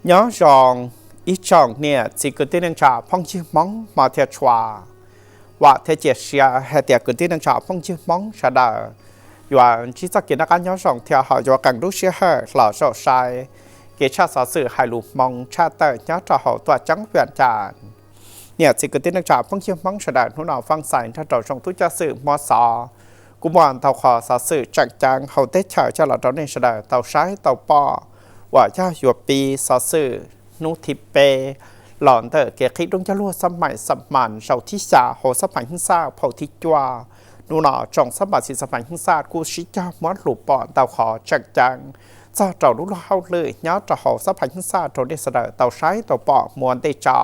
Nyob zoo ib tsoom niam txiv kwv tij neej tsa phooj ywg Hmoob hmov thiab tshua. Vam thiab cia siab hais tias kwv tij neej tsa phooj ywg Hmoob sawv daws yuav ntsib txoj kev noj qab nyob zoo thiab ho yuav qee lub sij hawm los zaum saib kev tshaj xov xwm hais lus Hmoob tshaj tawm nyob rau hauv tuam ceeb Vias Cas. Niam txiv kwv tij neej tsa phooj ywg Hmoob sawv daws, hnub no Fooj Xais nrog rau tsoom tub coj xwm muab xov, kuj muaj ntau qhov xov xwm tseem ceeb hauv teb chaws coj los rau nej sawv daws tau saib tau pom, uas yog yuav pib xov xwm hnub thib peb los ntawm kev qhib rooj cog lug xab mais xam mas zaum thib xya hauv xab phais Hwj Xaj phau thib cuaj. Hnub no tsoom xab mas xis xab phais Hwj Xaj kuj sib cog muab lus pom ntau qhov tseem ceeb txog rau lub luag hauj lwm nyob rau hauv xab phais Hwj Xaj rau nej sawv daws tau saib tau pom muaj ntej tso.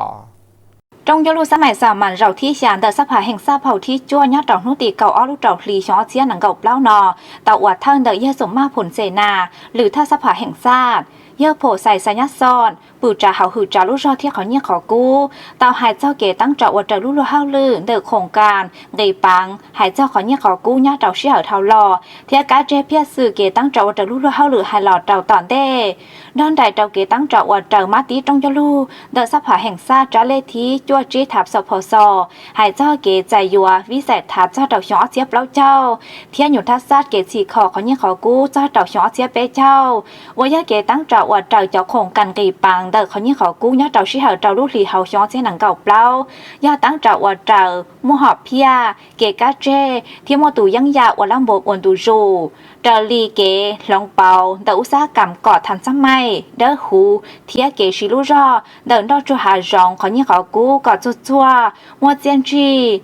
Rooj cog lug xab mais xam mas zaum thib xya ntawm xab phais Hwj Xaj phau thib cuaj nyob rau hnub tim kaum ob lub rau hli xyoo ob txhiab nees nkaum plaub no tau ua thawj ntawm yawg Xum Maj Phum Xes Nas, lwm thawj xab phais Hwj Xaj, yawg Phum Xais Xais Nyab Xoj, pwm tsav hauv hwm tsav lub zog thiab qhov nyiaj qhov kub, tau hais txog kev teeb tsa ua raws lub luag hauj lwm ntawm khoom kas nqis pav hais txog qhov nyiaj qhov kub nyob rau sij hawm dhau los thiab kab tseg phiaj xwm kev teeb tsa ua raws lub luag hauj lwm hais los rau tom ntej. Nrog nraim rau kev teeb tsa ua raws mab tib rooj cog lug ntawm xab phais Hwj Xaj tsab lej thib cuaj tsib thab xov pha xov hais txog kev txais yuav vib xais thav txog rau xyoo ob txhiab plaub caug thiab nyuam thab xaj kev txhim kho qhov nyiaj qhov kub txog rau xyoo ob txhiab peb caug, uas yog kev teeb tsa ua raws cov khoom kas nqis pav ntawm qhov nyiaj qhov kub nyob rau sij hawm rau lub hlis hauv xyoo ob txhiab nees nkaum plaub, yog teeb tsa ua raws muaj hom phiaj, kev kab tseg thiab muaj tus yeeb yam ua lab npau ua ntu zus, raws li kev hloov pauv ntawm ub xab kam kom thas xab mais dawb huv thiab kev siv lub zog ntawm nroj tsuag hav zoov qhov nyiaj qhov kub kom txuag txuag muaj txiaj ntsig.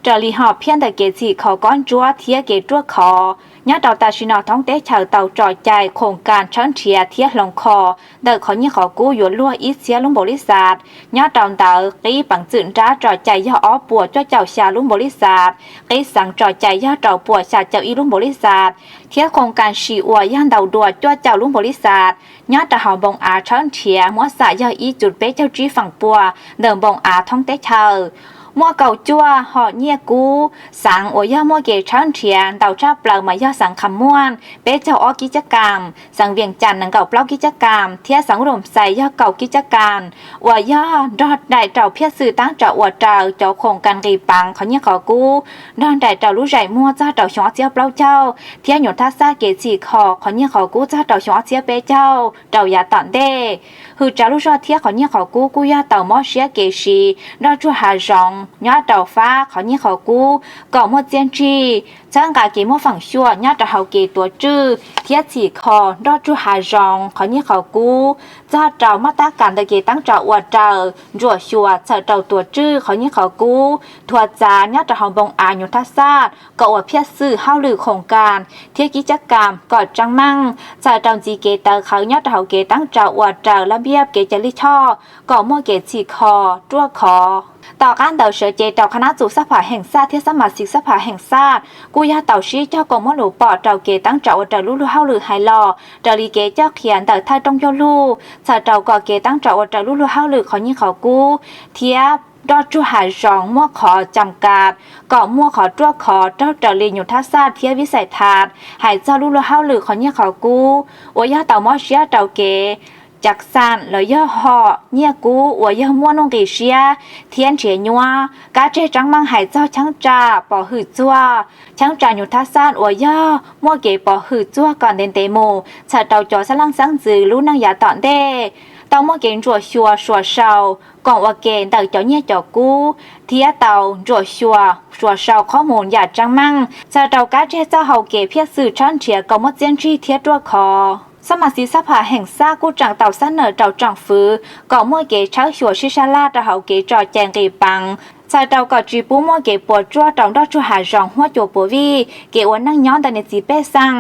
Raws li hom phiaj ntawm kev txhim kho kob ntsuab thiab kev ruaj khov, nyob rau tam sim no thoob teb chaws tau tso cai khoom kas tshawb nrhiav thiab hloov kho ntawm qhov nyiaj qhov kub yuav luag ib txhiab lub npaum li xav. Nyob rau ntawd qib peev txwm nrab tso cai yog ob puas cuaj caum xya lub npaum li xav, qib xeev tso cai yog rau puas xya caum ib lub npaum li xav, thiab khoom kas sim ua yog ntau dua cuaj caum lub npaum li xav. Nyob rau hauv npoo av tshawb nrhiav muab xam yog ib cum peb caug tsib feem pua ntawm npoo av thoob teb chaws. Muaj kaum cuaj hom nyiaj kub xeev uas yog muaj kev tshawb nrhiav ntau tshaj plaws mas yog xeev Kham Muaj peb caug ob kib cab kam, xeev Vias Cas nees nkaum plaub kib cab kam thiab xeev Ub Dum Xais yog kaum kib cab kam, uas yog nrog nraim rau phiaj xwm teeb tsa ua raws cov khoom kas nqis pav qhov nyiaj qhov kub, nrog nraim rau lub zaim muag txog rau xyoo ob txhiab plaub caug thiab nyuam thab xaj kev txhim kho qhov nyiaj qhov kub txog rau xyoo ob txhiab peb caug rau yav tom ntej. Hwm tsav lub zog thiab qhov nyiaj qhov kub kuj yog tau mob siab kev siv nroj tsuag hav zoov nyob rau fab qhov nyiaj qhov kub kom muaj txiaj ntsig, txhawb nqa kev muaj feem xyuam nyob rau hauv kev tuav tswj thiab txhim kho nroj tsuag hav zoov qhov nyiaj qhov kub txog rau mab tab kas ntawm kev teeb tsa ua raws ntsuam xyuas txhawm rau tuav tswj qhov nyiaj qhov kub thuav txav nyob rau hauv npoo av nyuam thab xaj kom ua phiaj xwm hauj lwm khoom kas thiab kib cab kam kom tseeb meej, txhawm rau ntxiv kev tawv qhawv nyob rau hauv kev teeb tsa ua raws lab npiab kev cai lij choj kom muaj kev txhim kho ruaj khov. Tom qab ntawd sawv cev rau qhab nab txus xab phas heem xaj thiab xab mas xis xab phas heem xaj kuj yog tau sib cog kom muab lus pom rau kev teeb tsa ua raws lub luag hauj lwm hais los raws li kev coj qhia ntawm thawj rooj cog lug txhawm rau kom kev teeb tsa ua raws lub luag hauj lwm qhov nyiaj qhov kub thiab nroj tsuag hav zoov muaj qhov cam kas kom muaj qhov ruaj khov raug raws li nyuam thab xaj thiab vib xais thas hais txog lub luag hauj lwm qhov nyiaj qhov kub uas yog tau mob siab rau kev cam xaj los yog hom nyiaj kub uas yog muaj nuj nqis siab thiab nrhiav nyuab kab tseg tseeb meej hais txog cheeb tsam pov hwm txuag, cheeb tsam nyuam thab xaj uas yog muaj kev pov hwm txuag kom ntev ntev mus txhawm rau cov xab leej xeeb ntxwv lub neej yav tom ntej. Tau muaj kev ntsuam xyuas suav sau koom ua ke ntawm cov nyiaj cov kub thiab tau ntsuam xyuas suav sau qhob mus yam tseeb meej txhawm rau kab tseg txoj hau kev phiaj xwm tshawb nrhiav kom muaj txiaj ntsig thiab ruaj khov. Xab mas xis xab phas heem xaj kuj tseem tau xab nawm rau tsoom fwv kom muaj kev tshawb xyuas sib sab laj rau hauv kev tso cai nqis peev txhawm rau kom tsis pub muaj kev puas tsuaj rau nroj tsuag hav zoov huab cua puav vij, kev ua neej nyob ntawm niam txiv pej xeem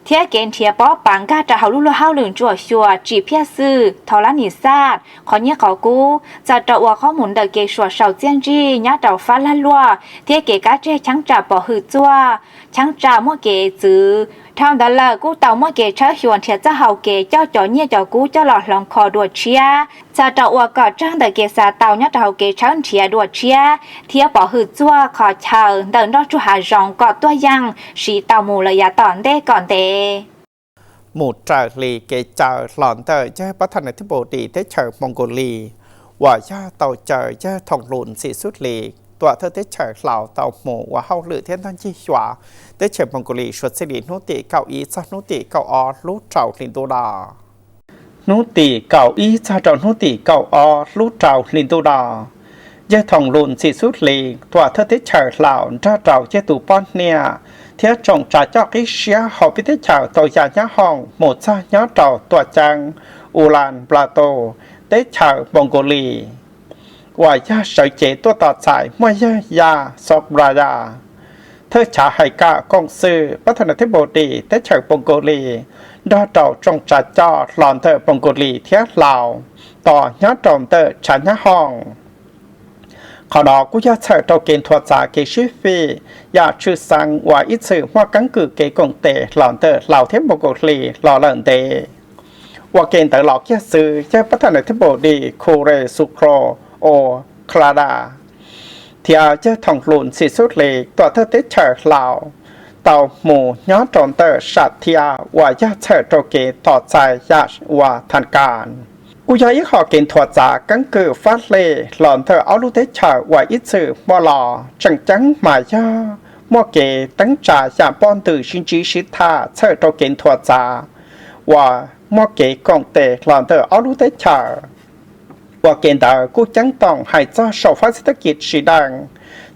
thiab kev nrhiav pob pav nkag rau hauv lub luag hauj lwm ntsuam xyuas tsim phiaj xwm thov lab nim xaj qhov nyiaj qhov kub txhawm rau ua qhob mus ntawm kev suav sau txiaj ntsig nyob rau fab lag luaj thiab kev kab tseg cheeb tsam pov hwm txuag, cheeb tsam muaj kev txwv. Dhau ntawd lawm kuj tau muaj kev tshawb xyuas nrhiav txoj hau kev coj cov nyiaj cov kub coj los hloov kho dua tshiab txhawm rau ua kom tsawg ntawm kev xav tau nyob rau hauv kev tshawb nrhiav dua tshiab thiab pov hwm txuag qhov chaw ntawm nroj tsuag hav zoov kom tuaj yeej siv tau mus lawm yav tom ntej kom ntev. mus raws li kev caw hlo ntawm yawg pab thas nas thib npau dis teb chaws Moos Kus Lis uas yog tau caw yawg Thoom Lus Ntxim Xub Hlis tuam thawj teb chaws Laus tau mus ua hauj lwm thiab ntoj ncig xyuas teb chaws Moos Kus Lis suav txij li hnub tim kaum ib txog hnub tim kaum ob lub rau hli ntuj no. Hnub tim kaum ib txog rau hnub tim kaum ob lub rau hli ntuj no, yawg Thoom Lus Ntxim Xub Hlis tuam thawj teb chaws Laus nrog rau yawg tus poj niam thiab tsoom tsav coj qib siab hauv peb teb chaws tau ya nyab hoom mus txog nyob rau tuam ceeb Ulan Platus teb chaws Moos Kus Lis uas yog sawv cev tuaj tos txais muaj yawg Yaj Xov Raya, thawj chav hais kam koom xwm pab thas nas thib npau dis teb chaws Moos Kus Lis nrog rau tsoom tsav coj hlo ntawm Moos Kus Lis thiab Laus tos nyob rau ntawm tshav nyab hoom. Qhov no kuj yog txhawm rau kev nthuav txav kev sib fim yam tshwj xeeb uas ib txwm muaj keeb kwm kev koom tes hlo ntawm Laus thiab Moos Kus Lis los lawm ntev. Ua ke ntawd los kiag xwb yawg pab thas nas thib npau dis Khu Res Xus Klos Os Klas Das thiab yawg Thoom Lus Ntxim Xub Hlis tuam thawj teb chaws Laus tau mus nyob rau ntawm Sam Thiab uas yog txhawm rau kev tos txais yam uas thas kas. Kuj yog ib qho kev nthuav txav keeb kwm fab lej hlo ntawm ob lub teb chaws uas ib txwm muaj los tseem ceeb mas yog muaj kev teeb tsa yam poj ntwm sib ntsib sib tham txhawm rau kev nthuav txav uas muaj kev koom tes hlo ntawm ob lub teb chaws. Ua ke ntawd kuj ceeb toom hais txog saum fab xib teb kis tsis deej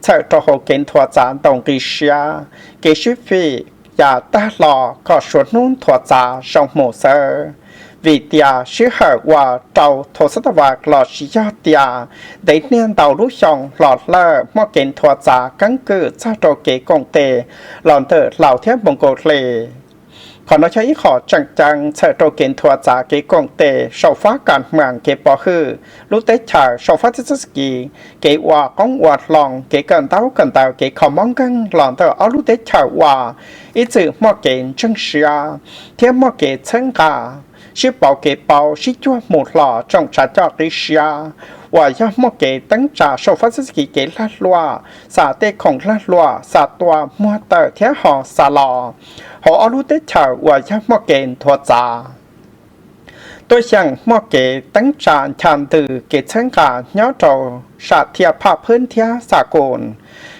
txhawm rau hauv kev nthuav txav ntaus nqi siab, kev sib fim ya tag hlo kom suav hnub nthuav txav zoo mus xwb. Vim tias sij hawm uas rau thaum xab tas vas los sis yog tias ntev niaj ntau lub xyoo hlo lawm muaj kev nthuav txav keeb kwm txog rau kev koom tes los ntawm Laus thiab Moos Kus Lis. Qhov no yog ib qho tseem ceeb txhawm rau kev nthuav txav kev koom tes saum fab kas mees kev pov hwm lub teb chaws saum fab txib txoj kis, kev ua qoob ua loo, kev kawm ntaub kawm ntawv, kev kho mob nkeeg los ntawm ob lub teb chaws uas ib txwm muaj kev ntseeg siab thiab muaj kev txhawb nqa, sib pauv kev paub sib cuag mus hlo tsoom tsav coj qib siab uas yog muaj kev teeb tsa saum fab xib txoj kis kev lag luam, xa tej khoom lag luam, xa tua muag tawm thiab ho xa los hauv ob lub teb chaws uas yog muaj kev nthuav txav. Tuaj xyeem muaj kev teeb tsa ncha ntws kev txhawb nqa nyob rau Sam Thiab Phaj Phwb thiab Xa Kus.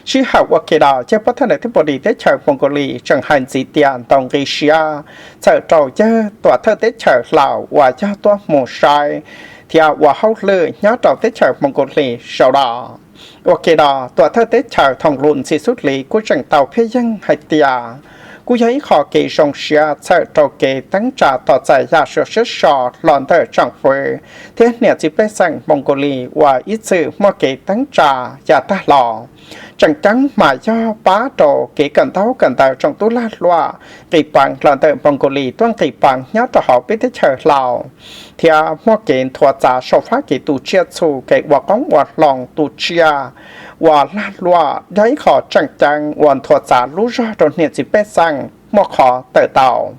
Sij hawm ua ke los yawg pab thas nas thib npau dis teb chaws Moos Kus Lis tseem hais ntxiv tias ntaus nqi siab txhawm rau yawg tuam thawj teb chaws Laus uas yog tuaj mus saib thiab ua hauj lwm nyob rau teb chaws Moos Kus Lis sawv daws. Ua ke los tuam thawj teb chaws Thoom Lus Ntxim Xub Hlis kuj tseem tau phiaj yeeg hais tias kuj yog ib qho kev zoo siab txhawm rau kev teeb tsa tos txais yam sua siab so hlo ntawm tsoom fwv thiab niam txiv pej xeem Moos Kus Lis uas ib txwm muaj kev teeb tsa ya tag los. Tseem ceeb mas yog pab rau kev kawm ntaub kawm ntawv tsoom tub lag luam nqis peev hlo ntawm Moos Kus Lis tuaj nqis peev nyob rau hauv peb teb chaws Laus, thiab muaj kev nthuav txav saum fab kev tu tsiaj txhu kev ua qoob ua loo tu tsiaj ua lag luam yog ib qho tseem ceeb uas nthuav txav lub zog rau niam txiv pej xeem muaj qhov tawm tau.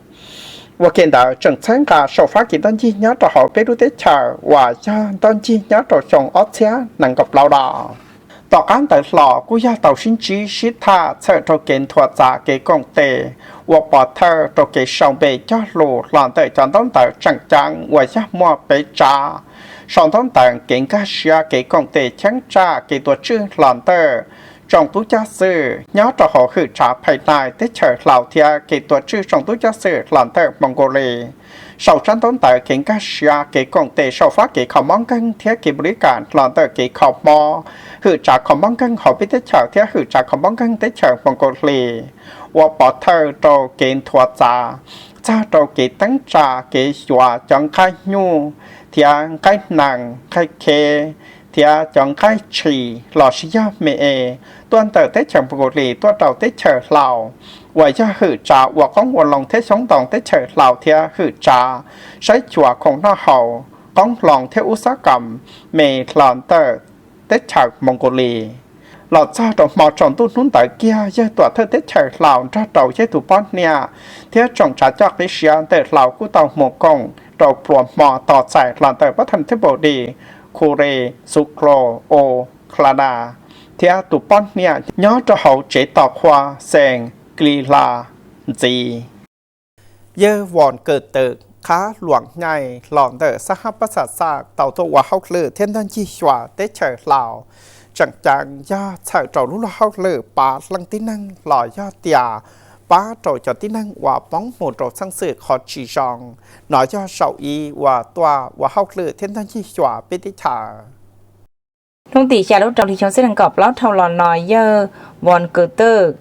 Ua ke ntawd tseem txhawb nqa saum fab kev ntoj ncig nyob rau hauv peb lub teb chaws uas yog ntoj ncig nyob rau xyoo ob txhiab nees nkaum plaub no. Tom qab ntawd los kuj yog tau sib ntsib sib tham txhawm rau kev nthuav txav kev koom tes ua pov thawj rau kev sau npe cog lus hlo ntawm cov ntaub ntawv tseem ceeb uas yog muaj peb tsab. Sau ntaub ntawv kev nkag siab kev koom tes cheeb tsam kev tuav tswj hlo ntawm tsoom tub coj xwm nyob rau hauv hwm tsav Phais Nais teb chaws Laus thiab kev tuav tswj tsoom tub coj xwm hlo ntawm Moos Kus Lis. Sau tsab ntaub ntawv kev nkag siab kev koom tes sau fab kev kho mob nkeeg thiab kev npaum li cas hlo ntawm kev kho mob, hwm tsav kho mob nkeeg hauv peb teb chaws thiab hwm tsav kho mob nkeeg teb chaws Moos Kus Lis ua pov thawj rau kev nthuav txav txog rau kev teeb tsa kev xyuas cov nqaij nyuj thiab nqaij nees nqaij kheb thiab cov nqaij tshis los sis yog me es tuaj ntawm teb chaws Moos Kus Lis tuaj rau teb chaws Laus, uas yog hwm tsav ua qoob ua loo thiab xyoob ntoo teb chaws Laus thiab hwm tsav saib xyuas khoom noj haus, qoob loo thiab ub xab kam me hlo ntawm teb chaws Moos Kus Lis. Los txog rau hmo tsaus ntuj hnub ntawd kiag yawg tuam thawj teb chaws Laus nrog rau yawg tus poj niam thiab tsoom tsav coj qib siab ntawm Laus kuj tau mus koom rau pluas hmo tos txais hlo ntawm pab thas nas thib npau dis Khu Res Xus Klos Os Klas Das thiab tus poj niam nyob rau hauv tsev tos qhua xees Klis Las ntxiv. Yawg Voos Kws Twm Qhab Luam Nyaij los ntawm xab hab pab xaj xaj tau tuaj ua hauj lwm thiab nrog ncig xyuas teb chaws Laus, tseem ceeb yog txhawm rau lub luag hauj lwm pab leej tib neeg los yog tias pab rau cov tib neeg uas poob mus rau txheej xwm qhov tsis zoo. No yog zaum ib uas tuaj ua hauj lwm thiab nrog ncig xyuas peb teb chaws. Hnub tim xya lub rau hli xyoo ob txhiab nees nkaum plaub dhau los no yawg Voos Kws Twm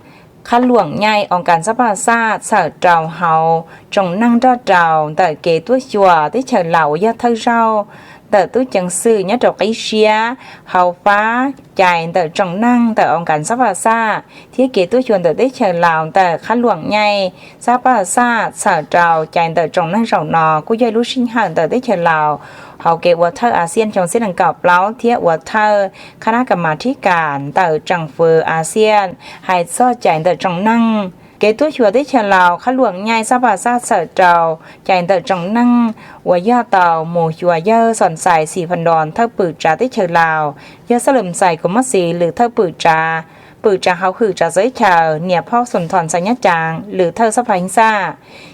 Qhab Luam Nyaij oo kas xab pab xaj txhawm rau hauv tsoom neeg nrog rau ntawm kev tuaj xyuas teb chaws Laus uas yog thawj zaug ntawm tub ceev xwm nyob rau qib siab hauv fab cai ntawm tsoom neeg ntawm oo kas xab pab xaj thiab kev tuaj xyuas ntawm teb chaws Laus ntawm Qhab Luam Nyaij xab pab xaj txhawm rau cai ntawm tsoom neeg zaum no kuj yog ib lub sij hawm ntawm teb chaws Laus hauv kev ua thawj ASEAN xyoo ob txhiab nees nkaum plaub thiab ua thawj qhab nab kas mas thib kas ntawm tsoom fwv ASEAN hais txog cai ntawm tsoom neeg. Kev tuaj xyuas teb chaws Laus Qhab Luam Nyaij xab pab xaj txhawm rau cai ntawm tsoom neeg uas yog tau mus xyuas yawg Xos Ntxais Xis Phas Nroos thawj pwm tsav teb chaws Laus, yawg Xab Lwm Ntxais Kuv Mab Xis lwm thawj pwm tsav, pwm tsav hauj hwm tsav txawv teb chaws, niam phauj Xus Thos Ntxhais Nyab Caas lwm thawj xab pab xaj.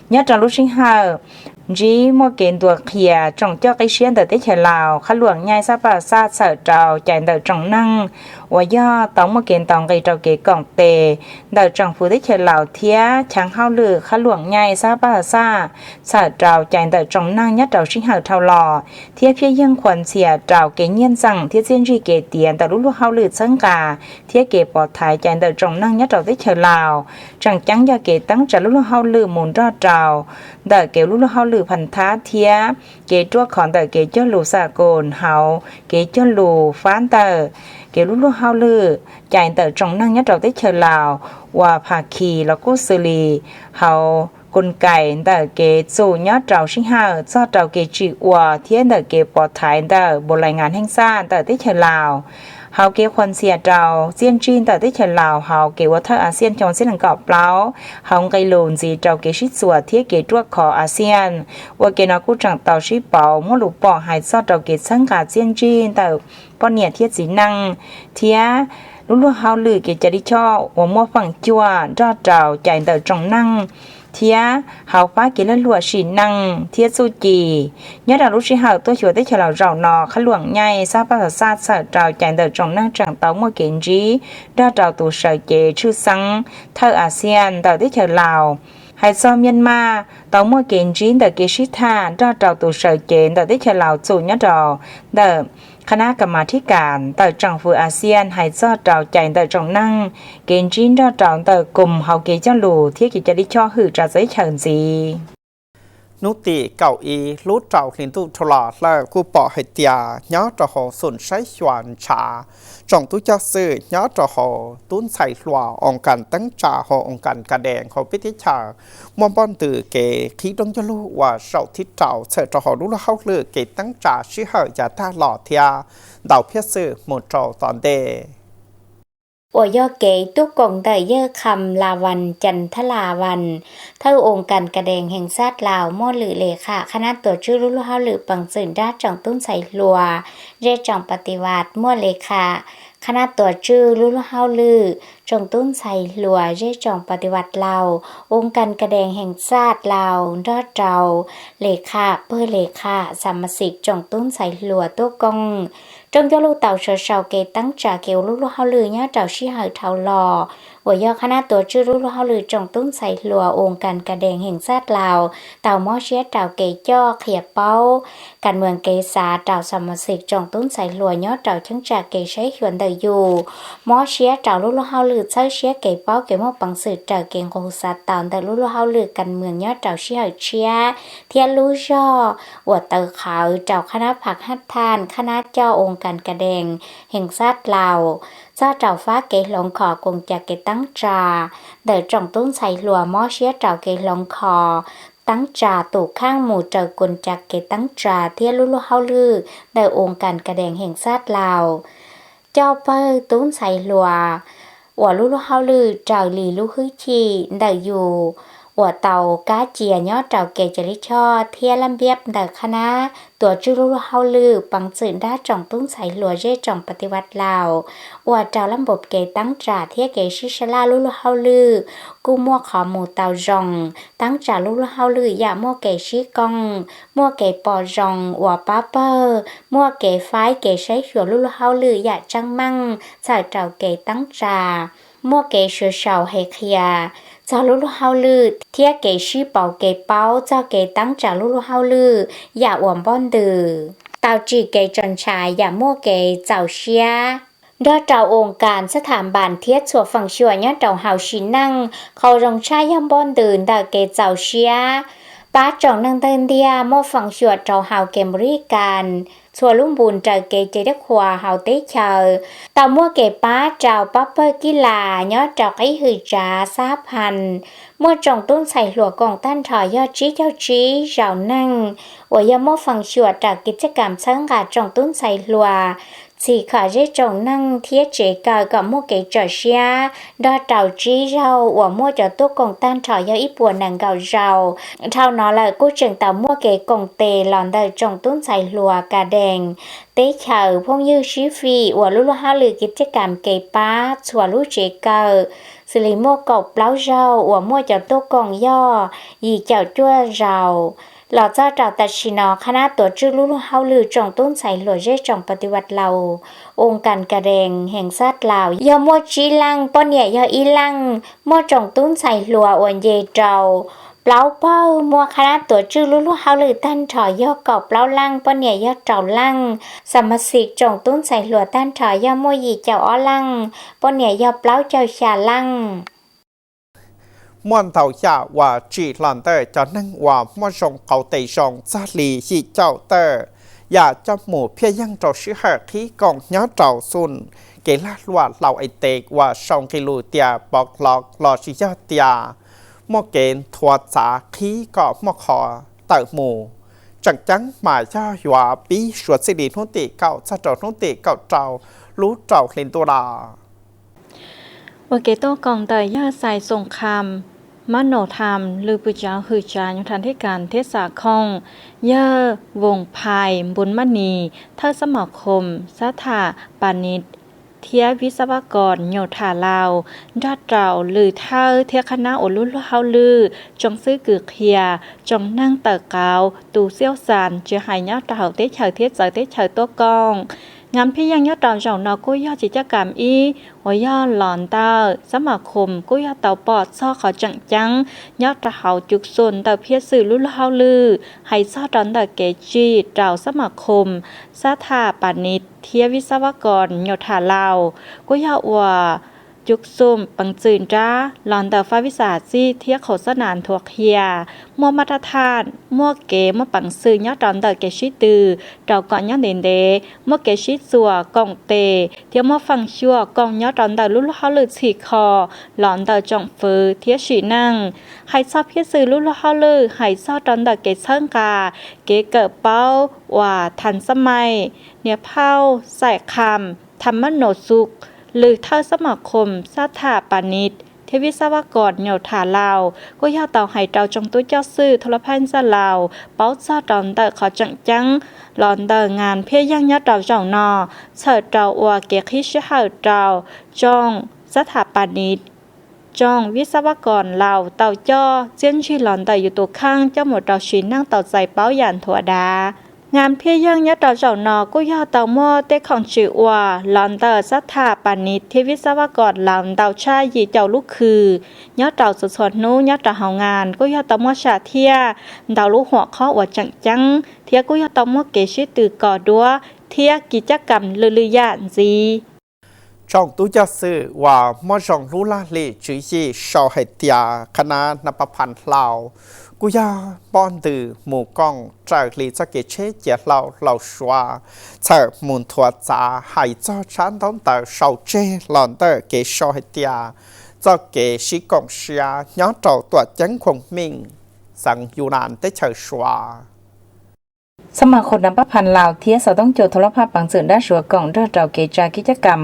Nyob rau lub sij hawm ntsib muaj kev ntuas qhia tsoom coj qib siab ntawm teb chaws Laus Qhab Luam Nyaij xab pab xaj txhawm rau cai ntawm tsoom neeg uas yog tau muaj kev ntaus nqi rau kev koom tes ntawm tsoom fwv teb chaws Laus thiab cheeb hauj lwm Qhab Luam Nyaij xab pab xaj txhawm rau cai ntawm tsoom neeg nyob rau sij hawm dhau los thiab pheej yeej qhuas ntxhias rau kev nyiaj ntxeem thiab txiaj ntsig kev tiav ntawm lub luag hauj lwm txhawb nqa thiab kev pov thaiv cai ntawm tsoom neeg nyob rau teb chaws Laus. Tseem ceeb yog kev teeb tsa lub luag hauj lwm mus nrog rau ntawm kev lub luag hauj lwm phas thab thiab kev ruaj khov ntawm kev cog lus xa koos hauv kev cog lus fab ntawm kev lub luag hauj lwm cai ntawm tsoom neeg nyob rau teb chaws Laus uas phas khis los kuj xws li hauv koos kais ntawm kev txum nyob rau sij hawm txog rau kev tsim ua thiab ntawm kev pov thaiv ntawm npau lai ngas heej xaj ntawm teb chaws Laus. Hauv kev qhuas ntxhias rau txiaj ntsig ntawm teb chaws Laus hauv kev ua thawj ASEAN xyoo ob txhiab nees nkaum plaub hauv nqe lus ntxiv rau kev sib txuas thiab kev ruaj khov ASEAN, ua ke no kuj tseem tau sib pauv muaj lus pom hais txog rau kev txhawb nqa txiaj ntsig ntawm poj niam thiab txiv neej thiab lub luag hauj lwm kev cai lij choj uas muaj feem cuam nrog rau cai ntawm tsoom neeg thiab hauv fab kev lag luam sim neej thiab txuj ci. Nyob rau lub sij hawm tuaj xyuas teb chaws Laus zaum no Qhab Luam Nyaij xab pab xaj txhawm rau cai ntawm tsoom neeg tseem tau muaj kev ntsib nrog rau tus sawv cev tshwj xeeb thawj ASEAN ntawm teb chaws Laus. Hais txog Myanmar tau muaj kev ntsib ntawm kev sib tham nrog rau tus sawv cev ntawm teb chaws Laus txum nyob rau ntawm qhab nab kas mas thib kas ntawm tsoom fwv ASEAN hais txog rau cai ntawm tsoom neeg, kev ntsib nrog rau ntawm koos hauv kev cog lus thiab kev cai lij choj hwm tsav txawv teb chaws ntxiv. Hnub tim kaum ib lub rau hli ntuj dhau los lawm kuj pom hais tias nyob rau hauv xum saib xyuas ntshav tsoom tub coj xwm nyob rau hauv tub ntxhais hluas oo kas teeb tsa hauv oo kas ka dees hauv peb teb chaws muaj npoj ntws kev qhib rooj cog lug uas zaum thib rau txhawm rau hauv lub luag hauj lwm kev teeb tsa sij hawm yav tag los thiab ntau phiaj xwm mus rau tom ntej. Uas yog kev tuaj koom ntawm yawg Kham La Vas Cas Thab La Vas, thawj oo kas ka dees hees xaj Laus, muaj lwm le kham qhab nab tuas tswj lub luag hauj lwm pees txwm nrab tsoom tub ntxhais hluas zej tsoom pas tis vas, muaj le kham qhab nab tuas tswj lub luag hauj lwm tsoom tub ntxhais hluas zej tsoom pas tis vas Laus, oo kas ka dees hees xaj Laus nrog rau le kham pawg le kham xa mas xim tsoom tub ntxhais hluas tuaj koom rooj cog lug tau sau sau kev teeb tsa kev ua lub luag hauj lwm nyob rau sij hawm dhau los, uas yog qhab nab tuas tswj lub luag hauj lwm tsoom tub ntxhais hluas oo kas ka dees hees xaj Laus tau mob siab rau kev coj qhia paub kas moos kev xav rau xa mas xim tsoom tub ntxhais hluas nyob rau cheeb tsam kev saib xyuas ntawm yus, mob siab rau lub luag hauj lwm txhawb siab kev paub kev muaj peev xwm raws kev nqus xav tau ntawm lub luag hauj lwm kas moos nyob rau sij hawm tshiab, thiab lub zog uas tawv qhawv rau qhab nab pham hab thaj qhab nab coj oo kas ka dees hees xaj Laus, txog rau fab kev hloov kho koom ca kev teeb tsa ntawm tsoom tub ntxhais hluas, mob siab rau kev hloov kho teeb tsa tus kheej mus raws koom ca kev teeb tsa thiab lub luag hauj lwm ntawm oo kas ka dees hees xaj Laus. Coj pawg tub ntxhais hluas uas lub luag hauj lwm raws li lub hwj chim ntawm yus uas tau kab cia nyob rau kev cai lij choj thiab lab npiab ntawm qhab nab tuav tswj lub luag hauj lwm peev txwm nrab tsoom tub ntxhais hluas zej tsoom pas tiv vaj laus, ua rau lab npuv kev teeb tsam thiab kev sib sab laj lub luag hauj lwm kuj muaj qhov mus tau zoo. Teeb tsam lub luag hauj lwm yam muaj kev sib koom, muaj kev pom zoo uas pab pawg, muaj kev faib kev saib xyuas lub luag hauj lwm yam tseeb meej txhawm rau kev teeb tsam, muaj kev suav sau hev qhia txog lub luag hauj lwm thiab kev sib pauv kev paub txog kev teeb tsam lub luag hauj lwm yam uas npoj ntws, tau tsim kev tso ntshav yam muaj kev txaus siab. Nrog rau oo kas xab tham npas thiab txhua feem xyuam nyob rau hauv sim neej, qhov zoo tshaj yog npoj ntws ntawm kev txaus siab pab tsoom neeg ntawg ntiag muaj feem xyuam rau hauv kev npu rij kas, txhua lub npus nraws kev cai dab qhuas hauv teb chaws, tau muaj kev pab rau pab pawg kib las nyob rau qib hwm tsav xab phas, muaj tsoom tub ntxhais hluas koom tag nrho yog tsib caug tsib zaus neeg uas yog muaj feem xyuam raws kev caj kam txhawb nqa tsoom tub ntxhais hluas txhim kho zej tsoom neeg thiab tsev kawm kom muaj kev tso siab nrog rau tsib zaug uas muaj cov tuaj koom tag nrho yog ib puas nees nkaum zaus. Dhau no lawm kuj tseem tau muaj kev koom tes los ntawm tsoom tub ntxhais hluas kas dees teb chaws phooj ywg sib fim uas lub luag hauj lwm kev caj kam kev pab txhua lub tsev kawm, xws li muaj kaum plaub zaug uas muaj cov tuaj koom yog yim caum cuaj zaus. Los txog rau tam sim no qhab nab tuav tswj lub luag hauj lwm tsoom tub ntxhais hluas zej tsoom pas tiv vaj laus, oo kas kas dees heev xab laus yog muaj tsib leej, poj niam yog ib leej, muaj tsoom tub ntxhais hluas uas nce rau plaub pawg, muaj qhab nab tuav tswj lub luag hauj lwm tag nrho yog kaum plaub leej, poj niam yog rau leej. Xa ma xim tsoom tub ntxhais hluas tag nrho yog muaj yim caum ob leej, poj niam yog plaub caug xya leej. Muaj ntau yam uas tsim los ntawm cov neeg uas muaj zoo qauv tes zoo txog li yim caum tawm yam coj mus phiaj yeej rau sij hawm qhib koom nyob rau xub kev lag luam hlau es tes uas sau nqe lus tias pov los los sis yog tias muaj kev nthuav txav qhib kom muaj qhov tawm mus. Tseem ceeb mas yog yuav pib suav txij li hnub tim kaum txog rau hnub tim kaum rau lub rau hli ntuj los. Ua kev tuaj koom ntawm yawg Xais Xoom Kham, Mab Nom Tham, lwm pwm tsav hwm tsav nyuj tham thib kas thiab xam khoom, yawg Voos Phais Npun Mab Nis, thawj xab ma khoom xab tham pa nit thiab vib xab vab kom nyuj tham laus, nrog rau lwm thawj thiab qhab nab uas lub luag hauj lwm, tsoom xib kws qhia, tsoom neeg tawm qauv, tus xiaub xas tsis hais nyob rau hauv teb chaws thiab txawv teb chaws tuaj koom. Ngas phiaj yeej nyob rau zaum no kuj yog tsis caj kam ib uas yog los ntawm xab ma khoom kuj yog tau pom txog qhov tseem ceeb nyob rau hauv cug xum ntawm phiaj xwm lub luag hauj lwm hais txog rau ntawm kev tsim rau xab ma khoom xab tham pa nit thiab vib xab vab kom nyuj tham laus, kuj yog uas cug xum peev txwm nrab los ntawm fab vib xas txij thiab qhau xab nas nthuav qhia, muaj maj raj thaj, muaj kev muaj peev xwm nyob rau ntawm kev sib tw rau kom nyob ntev ntev, muaj kev sib txuas koom tes thiab muaj feem xyuam koom nyob rau ntawm lub luag hauj lwm txhim kho los ntawm tsoom fwv thiab sim neej. Hais txog phiaj xwm lub luag hauj lwm hais txog rau ntawm kev txhawb nqa kev kawm paub uas tham xab mais, niam phauj Xais Kham, tham mab nom xu, lwm thawj xab ma khoom xab tham pa nit thiab vib xab vab kom nyuj tham laus kuj yog tau hais rau tsoom tub coj xwm thu lab phab ntxa laus paub txog rau ntawm qhov tseem ceeb los ntawm ngas phiaj yeej nyob rau zaum no, txhawm rau uas kev qhib sij hawm rau tsoom xab tham pa nit, tsoom vib xab vab kom laus tau coj txiaj ntsig los ntawm yus tus kheej coj mus rau sim neej tau txais paub yam nthuav dav. Ngas phiaj yeej nyob rau zaum no kuj yog tau muaj tej khoom tswv uas los ntawm xab tham pa nit thiab vib xab vab kom laus ntau tshaj yim caum lub khw nyob rau txhua txhua hnub nyob rau hauv ngas kuj yog tau muaj sam thiaj ntau lub huam khob uas tseem ceeb thiab kuj yog tau muaj kev sib tw kos duab thiab kis caj kam lwm lwm yam ntxiv. Tsoom tub coj xwm uas muaj zoo lub laj lim tswv yim sau hais tias qhab nab nab pab phas hlau kuj yog npoj ntws mus koom raws li txoj kev tsheb cia hlau hlau suav txhawm mus nthuav txav hais txog tshab ntaub ntawv sau tseg los ntawm kev sau hais tias txoj kev sib koom siab nyob rau tuam ceeb Khoom Meej, xeev Yunas teb chaws Suav. Xab ma khoom nab pab phas hlau thiab xov tooj cu thu lab phaj peev txwm nrab Suav koom nrog rau kev tsa kib cab kam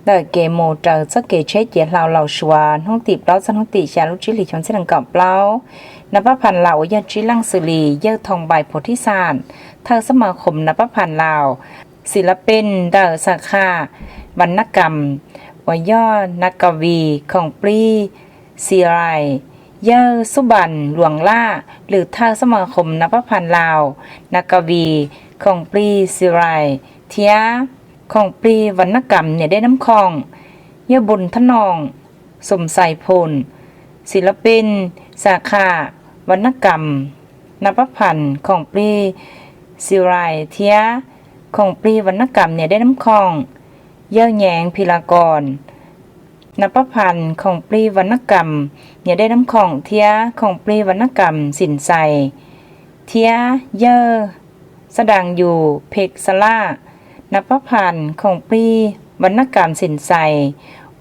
ntawm kev mus raws txoj kev tsheb ciav hlau Laus Suav hnub tim plaub txog hnub tim xya lub tsib hlis xyoo txhiab nees nkaum plaub. Nab Paj Phas Laus uas yog tsib leej xws li Yawg Thoo Npais Phov Thij Xas, thawj xab ma khoom Nab Paj Phas Laus, xis las pej ntawm xa khas Vas Nab Kam uas yog Nab Kas Vis, khoom plig xis lais, Yawg Xub Npas Luas Laj, lwm thawj xab ma khoom Nab Paj Phas Laus, Nab Kas Vis, khoom plig xis lais thiab khoom plig Vas Nab Kam niam dej Nab Khoom, Yawg Npus Thab Noom, Xoom Xais Phum, xis las pej, xa khas Vas Nab Kam, Nab Paj Phas, khoom plig xis lais thiab khoom plig Vas Nab Kam niam dej Nab Khoom, Yawg Nyeev Phis Las Kos, Nab Paj Phas, khoom plig Vas Nab Kam niam dej Nab Khoom thiab khoom plig Vas Nab Kam Xim Xais, thiab Yawg Xab Daas Yus Phem Xa Laj, Nab Paj Phas, khoom plig Vas Nab Kam Xim Xais,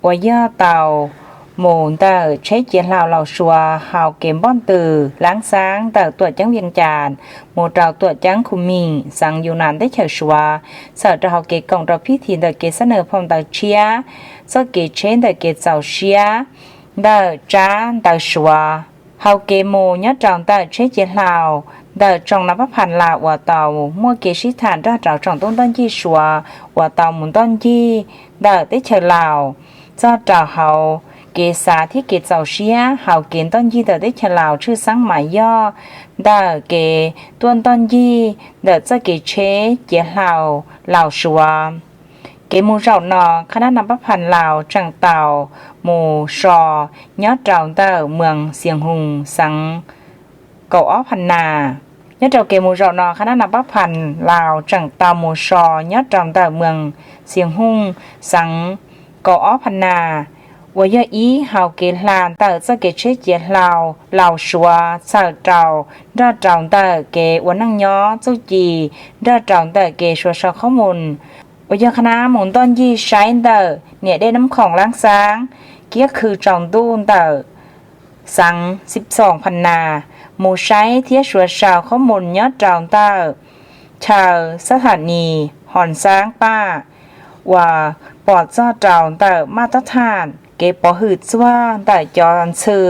uas yog tau mus ntawm tsheb ciav hlau Laus Suav hauv kev npoj ntws laab xaab ntawm tuam ceeb Vias Cas mus rau tuam ceeb Khu Mim xeev Yus Nas teb chaws Suav, txhawm rau hauv kev koom rau phij thi ntawm kev xab nws phau ntawv tshiab, txoj kev tsheb ntawm kev txaus siab ntawm tsab ntawv Suav. Hauv kev mus nyob rau ntawm tsheb ciav hlau ntawm tsoom Nab Paj Phas Laus uas tau muaj kev sib tham nrog rau tsoom tub ntoj ncig Suav uas tau mus ntoj ncig ntawm teb chaws Laus, txog rau hauv kev xav thiab kev txaus siab hauv kev ntoj ncig ntawm teb chaws Laus tshwj xeeb mas yog ntawm kev tuaj ntoj ncig ntawm txoj kev tsheb ciav hlau Laus Suav. Kev mus zaum no, qhab nab Nab Paj Phas Laus tseem tau mus so nyob rau ntawm moos Xias Hoos xeev Kaum Ob Phas Nas. Nyob rau kev mus zaum no, qhab nab Nab Paj Phas Laus tseem tau mus so nyob rau ntawm moos Xias Hoos xeev Kaum Ob Phas Nas, uas yog ib hauv kev hla ntawm txoj kev tsheb ciav hlau Laus Suav txhawm rau nrog rau ntawm kev ua neej nyob txuj ci nrog rau ntawm kev suav sau qhob mus, uas yog qhab nab mus ntoj ncig saib ntawm niam dej Nab Khoom laab xaab kiab khw tsaus ntuj ntawm xeev Xib Xoom Phas Nas, mus saib thiab suav sau qhob mus nyob rau ntawm chaw xab tham nis Hoos Xaab Paj, uas pom txog rau ntawm maj tab tham kev pov hwm txuag ntawm cov ntxhw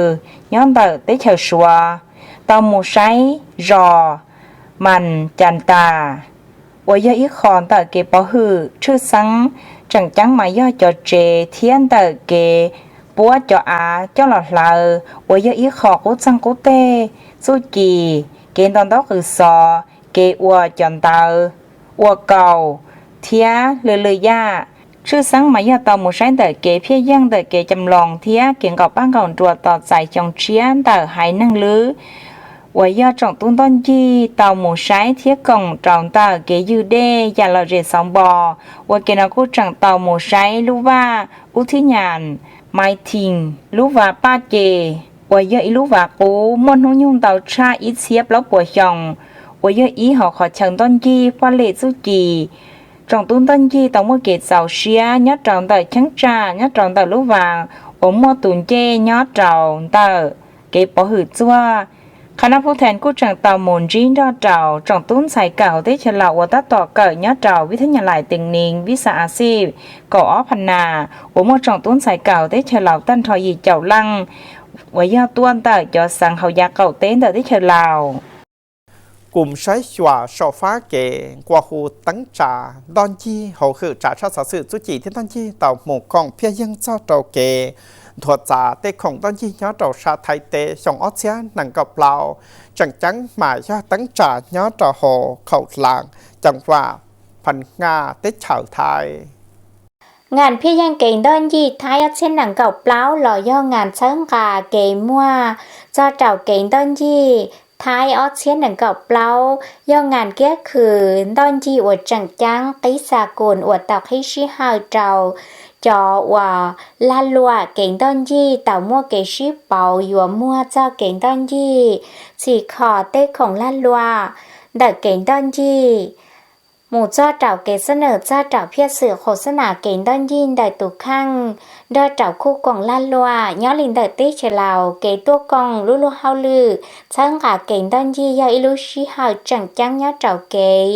nyob ntawm teb chaws Suav, tau mus saib zos Mas Cas Tas, uas yog ib qho ntawm kev pov hwm tshwj xeeb tseem ceeb mas yog cov tsev thiab ntawm kev puab cov av coj los hlawv, uas yog ib qho qub txeeg qub teg, txuj ci, kev nto ntaub qws xov, kev ua cov ntawv, ua kaus, thiab lwm lwm yam. Tshwj xeeb mas yog tau mus saib ntawm kev phiaj yeej ntawm kev cam loos thiab kev nqaum paj nqaum nruas tos txais xyoo tshiab ntawm haiv neeg lwb, uas yog tsoom tub ntoj ncig tau mus saib thiab koom rau ntawm kev ywg dej yam lom zem xauv npo. Ua ke no kuj tseem tau mus saib lub vaj Ub Thib Nyas, Maiv Thim, lub vaj Paj Ces, uas yog ib lub vaj qub muaj hnub nyoog ntau tshaj ib txhiab plaub puas xyoo, uas yog ib hauv qhov chaw ntoj ncig poj lem txuj ci. Tsoom tub ntoj ncig tau muaj kev txaus siab nyob rau ntawm cheeb tsam nyob rau ntawm lub vaj uas muaj tus ncej nyob rau ntawm kev pov hwm txuag. Qhab nab Phub Thaes kuj tseem tau mus ntsib nrog rau tsoom tub ntxhais kawm hauv teb chaws Laus uas tab tom kawm nyob rau Vib Thab Nyas Lais Tees Nees Vib Xas As Xij Kaum Ob Phas Nas, uas muaj tsoom tub ntxhais kawm hauv teb chaws Laus tag nrho yim caum leej, uas yog tuaj ntawm cov xeev hauv yav qaum teb ntawm teb chaws Laus. Kum saib xyuas sau fab kev nqua hu teeb tsa ntoj ncig hauv hwm tsa tshaj xov xwm txuj ci thiab ntoj ncig tau mus koom phiaj yeej txog rau kev nthuav txav tej khoom ntoj ncig nyob rau sab Thaib teb xyoo ob txhiab nees nkaum plaub, tseem ceeb mas yog teeb tsa nyob rau hauv Khaum Laas, ceev vam Phas Nyas teb chaws Thaib. Ngas phiaj yeej kev ntoj ncig Thaib ob txhiab nees nkaum plaub los yog ngas txhawb nqa kev muaj txog rau kev ntoj ncig Thaib ob txhiab nees nkaum plaub, yog ngas kiab khw ntoj ncig uas tseem ceeb qib xa kus uas tau qhib sij hawm rau cov uas lag luam kev ntoj ncig tau muaj kev sib pauv yuav muag txog kev ntoj ncig, txhim kho tej khoom lag luam ntawm kev ntoj ncig, mus txog rau kev xab nws txog rau phiaj xwm qhuas xab nas kev ntoj ncig ntawm tus kheej nrog rau khuj koom lag luam. Nyob li ntawm teb chaws Laus, kev tuaj koom lub luag hauj lwm txhawb nqa kev ntoj ncig yog ib lub sij hawm tseem ceeb nyob rau kev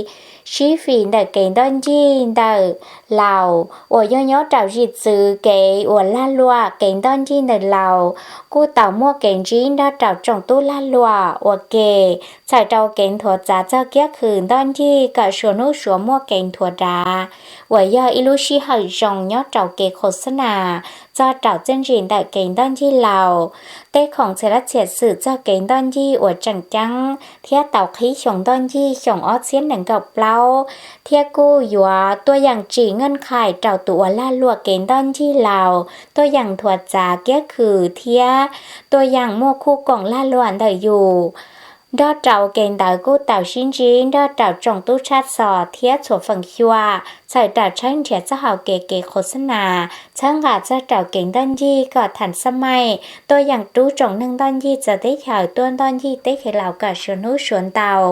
sib fim ntawm kev ntoj ncig ntawm Laus uas yog nyob rau zim txwv kev ua lag luam kev ntoj ncig ntawm Laus. Kuj tau muaj kev ntsib nrog rau tsoom tub lag luam ua ke, txhawm rau kev nthuav txav txog kiab khw ntoj ncig kom suav hnub suav muaj kev nthuav dav, uas yog ib lub sij hawm zoo nyob rau kev qhov xab nas txog rau txiaj ntsim ntawm kev ntoj ncig Laus. Tej khoom txhia lab txhia xwm txog kev ntoj ncig uas tseem ceeb thiab tau qhib xyoo ntoj ncig xyoo ob txhiab nees nkaum plaub, thiab kuj yuav tuaj yeem tsim nqaj qhais rau tus uas lag luam kev ntoj ncig Laus tuaj yeem nthuav txav kiab khw thiab tuaj yeem muaj khuj koom lag luam ntawm yus. Nrog rau kev ntawd kuj tau sib ntsib nrog rau tsoom tub tshaj xos thiab txhua feem xyuam txhawm rau tshawb nrhiav txoj hau kev kev qhov xab nas txhawb nqa txog rau kev ntoj ncig kom tham xab maim tuaj yeem rub tsoom neeg ntoj ncig txawv teb chaws tuaj ntoj ncig teb chaws Laus kom suav hnub suav ntau.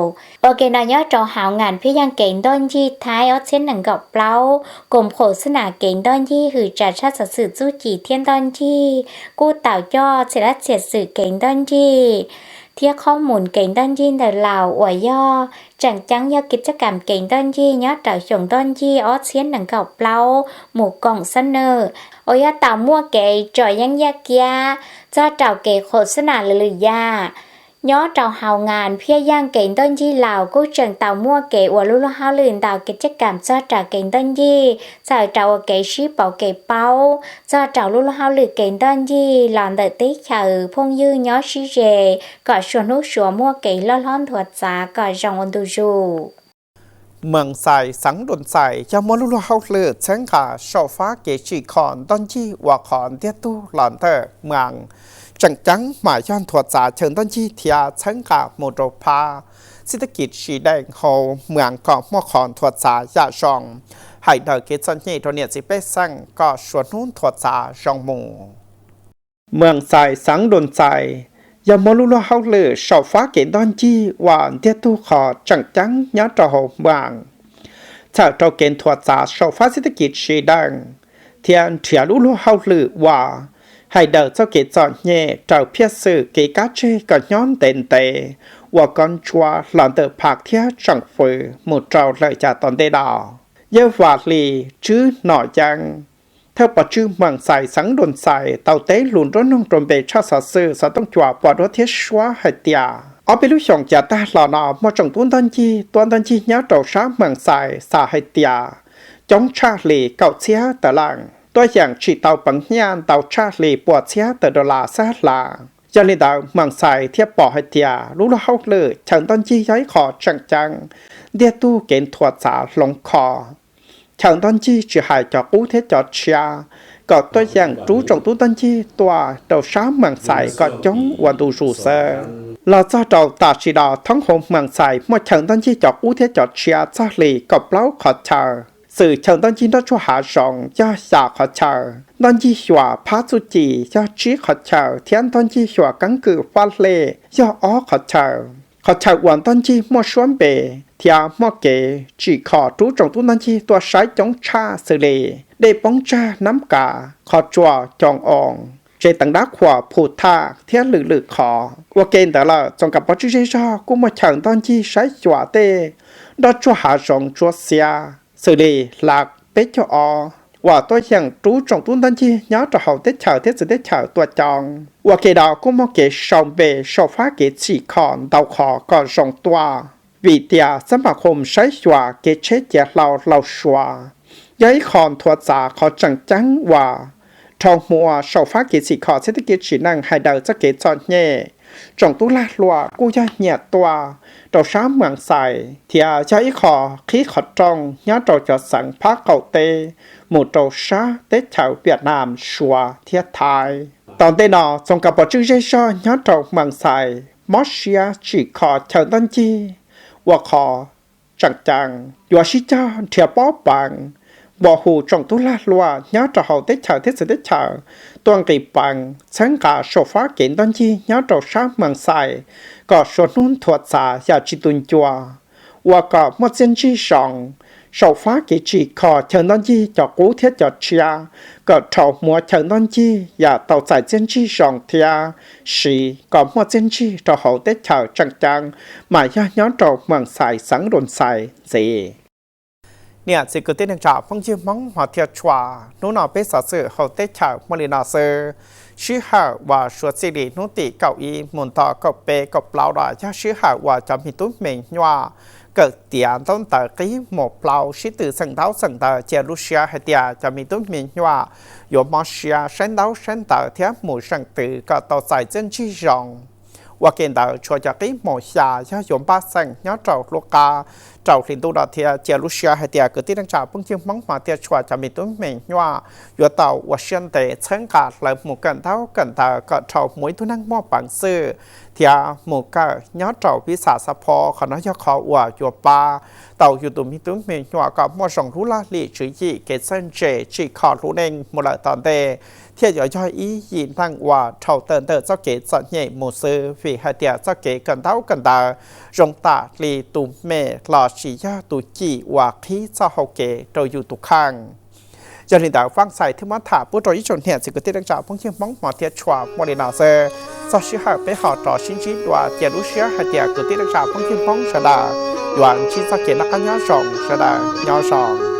Ua ke no nyob rau hauv ngas phiaj yeej kev ntoj ncig Thaib ob txhiab nees nkaum plaub, koom qhov xab nas kev ntoj ncig hwm tsa tshaj xov xwm txuj ci thiab ntoj ncig kuj tau coj txhia lab txhia xwm kev ntoj ncig thiab qhob mus kev ntoj ncig ntawm Laus uas yog tseem ceeb yog kev txoj kam kev ntoj ncig nyob rau xyoo ntoj ncig ob txhiab nees nkaum plaub mus koom xab nawm uas yog tau muaj kev tso yeeb yaj kiab txog rau kev qhov xab nas lwm lwm yam. Nyob rau hauv ngas phiaj yeej kev ntoj ncig Laus kuj tseem tau muaj kev ua lub luag hauj lwm ntau kev txoj kam txog rau kev ntoj ncig txhawm rau ua kev sib pauv kev paub txog rau lub luag hauj lwm kev ntoj ncig los ntawm teb chaws phooj ywg nyob sib ze kom suav hnub suav muaj kev loj hlob nthuav txav kom zoo ua ntu zus. Mws Xais xeev Dum Xais yog muaj lub luag hauj lwm txhawb nqa sau fab kev tsim kho ntoj ncig ua qhov ntiag tug los ntawm mws. Tseem ceeb mas yog nthuav txav chaw ntoj ncig thiab txhawb nqa mus rau phab xib teb kis tsis deem hauv mws kom muaj qhov nthuav txav yam zoo, hais daws kev txom nyem rau niam txiv pej xeem kom suav hnub nthuav txav zoo mus. Mws Xais xeev Dum Xais yog muaj lub luag hauj lwm sau fab kev ntoj ncig ua ntiag tug qhov tseem ceeb nyob rau hauv mws, txhawm rau kev nthuav txav sau fab xib teb kis tsis deem thiab nrhiav lub luag hauj lwm ua, hais daws txoj kev txom nyem raws phiaj xwm kev kab tseg kom nyob ntev ntev, ua kob ntsuab los ntawm phab thiab tsoom fwv mus rau lawm yav tom ntej no. Yawg Vam Hlis Tswb Nom Yeeb, thawj pov tswj Mws Xais xeev Dum Xais tau teb lus nruab noog rau npe tshaj xov xwm xov tooj cua pom duab thiab suab hais tias ob peb lub xyoos yav tag los no muaj tsoom tub ntoj ncig tuaj ntoj ncig nyob rau sab Mws Xais xam hais tias coob tshaj li kaum txhiab tawm leej tuaj yeem tsis tau peev nyiaj ntau tshaj li pua txhiab tawm dollar xab hla. Yog li ntawd Mws Xais thiaj pom hais tias lub luag hauj lwm chaw ntoj ncig yog ib qho tseem ceeb ntiag tug kev nthuav txav hloov kho chaw ntoj ncig tsis hais cov qub thiab cov tshiab, kom tuaj yeem rub tsoom tub ntoj ncig tuaj rau sab Mws Xais kom coob ua ntu zus xwb. Los txog rau tam sim no thoob hauv Mws Xais muaj chaw ntoj ncig cov qub thiab cov tshiab txog li kaum plaub qhov chaw. Xwm chaw ntoj ncig nroj tsuag hav zoov yog xya qhov chaw, ntoj ncig xyuas phab txuj ci yog tsib qhov chaw thiab ntoj ncig xyuas keeb kwm faj lej yog ob qhov chaw. Qhov chaw uas ntoj ncig muaj suab npe thiab muaj kev tsim kho rub tsoom tub ntoj ncig tuaj saib coob tshaj xws li dej poob tsag Nab Kav, qhov tsua Coo Oos, tsev teev dab qhuas Phu Thaj thiab lwm lwm qhov. Ua ke ntawd lawm txoos kas pov tswj zej zog kuj muaj chaw ntoj ncig saib xyuas tej nroj tsuag hav zoov tsuab xiab xws li Hla peb caug ob uas tuaj yeem rub tsoom tub ntoj ncig nyob rau hauv teb chaws thiab txawv teb chaws tuaj coob. Ua ke no kuj muaj kev sau npe sau fab kev tsim kho ntau qhov kom zoo tuaj, vim tias xab mam khoom saib xyuas kev tsheb ciav hlau hlau suav yog ib qho nthuav txav qhov tseem ceeb uas dhau hmuas sau fab kev tsim kho txhiab teb kev tsim neej hais daws txoj kev txom nyem tsoom tub lag luam kuj yog nyiam tuaj rau sab Mws Xais thiab yog ib qho qhib qhov rooj nyob rau cov xeev phab qaum teb mus rau sab teb chaws Viam Nam, Suav thiab Thaib. Tom ntej no txoos kas pov tswj zej zog nyob rau Mws Xais mob siab tsim kho chaw ntoj ncig ua qhov tseem ceeb yuav sib cog nrhiav pob peev npua hu tsoom tub lag luam nyob rau hauv teb chaws thiab txawv teb chaws tuaj nqis peev txhawb nqa sau fab kev ntoj ncig nyob rau sab Mws Xais kom suav hnub nthuav txav yam tsis tu ncua, ua kom muaj txiaj ntsig zoo, sau fab kev tsim kho chaw noj ncig cov qub thiab cov tshiab, kom rhau muab chaw noj ncig yam tau txais txiaj ntsig zoo thiab siv kom muaj txiaj ntsig rau hauv teb chaws tseem ceeb, mas yog nyob rau Moos Xais xeev Luas Xais ntxiv. Niam txiv kwv tij neej tsa phooj ywg Hmoob hmov thiab tshua, hnub no peb xov xwm hauv teb chaws muaj li no xwb. Sij hawm uas suav txij li hnub tim kaum ib mus txog kaum peb kaum plaub los yog sij hawm uas cov me tub me nyuam kawm tiav ntaub ntawv qib mus plaub sib tw xeem ntaub xeem ntawv, cia lub siab hais tias cov me tub me nyuam yuav mob siab saib ntaub saib ntawv thiab mus zeem twv kom tau txais txiaj ntsig zoo. Ua ke ntawd tshuav cov qib mus xya yog yuav npaj xeem nyob rau lub qab rau hli ntuj no thiab. Cia lub siab hais tias kwv tij neej tsa phooj ywg Hmoob hmov thiab tshua, cov me tub me nyuam yuav tau ua siab ntev txhawb nqa lawv mus kawm ntaub kawm ntawv kom rhau muaj ib tug neeg muaj peev xwm thiab mus kawm nyob rau vij xas xab phob. Qhov no yog qhov uas yuav pab tau yus tus me tub me nyuam kom muaj zoo lub laj lim tswv yim kev txawj ntse tsim kho lub neej mus lawm tom ntej, thiaj yuav yog ib yim neeg uas rhau tawm ntawm txoj kev txom nyem mus xwb. Vim hais tias txoj kev kawm ntaub kawm ntawv zoo tam li tus me los sis yog tus cim uas qhib txoj hau kev rau yus tus kheej. Yog li ntawd Vaj Xais thiaj muab tham pub rau ib tsoom niam txiv kwv tij neej tsa phooj ywg Hmoob hmov thiab tshua muaj li no xwb. Txog sij hawm peb ho rov sib ntsib dua, cia lub siab hais tias kwv tij neej tsa phooj ywg Hmoob sawv daws yuav ntsib txoj kev noj qab nyob zoo, sawv daws nyob zoo.